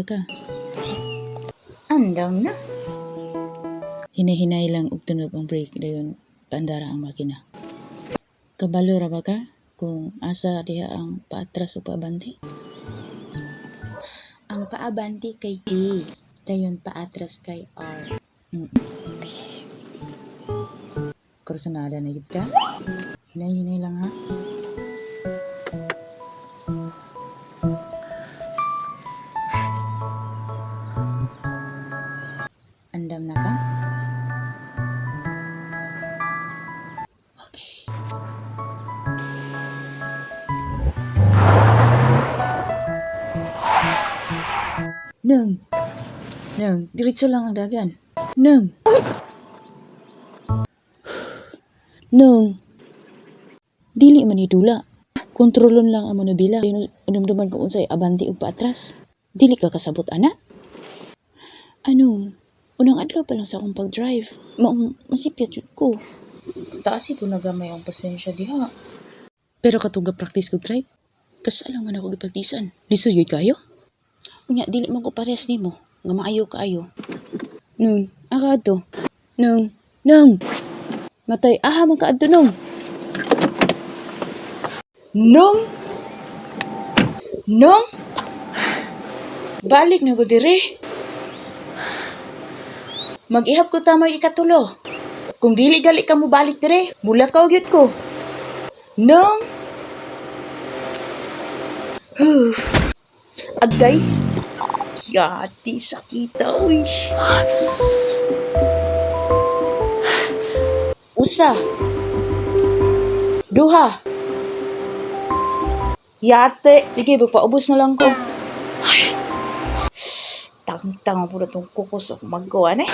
ba ka? Andam na. Hinay-hinay lang og tunob ang brake, dayon paandara ang makina. Kabalo ra ba ka kung asa diha ang paatras o paabante? Ang paabante kay D, dayon paatras kay R. Kursunada na gyud ka? Hinay-hinay lang ha. Andam na ka? Okay. Nang. Nang, diretso lang ang dagan. Nang. Nang. Dili man ni dula. Kontrolon lang ang manubila. Inumduman kung unsay abante ug paatras. Dili ka kasabot ana. Anong? Unang adlaw pa lang sa akong pag-drive. Maong masipyat jud ko. Taasi po na gamay ang pasensya diha. Pero katong ga-practice kog drive, kasalang man ako gipagtisan. Lisod gyud kayo? Unya dili man ko parehas nimo nga maayo kaayo. Nung, aka adto. Nung, nung. Matay aha man ka adto nung. Nung. Nung. Balik na ko dire. Mag-ihap ko tamay ikatulo. Kung dili gali ka mo balik dire, mulakaw gyud ko. Nung. Agay. Yati sakita uy. Usa. Duha. Yate. Sige, magpaubos na lang ko. Tangtang po na itong kukos ako magawa na eh.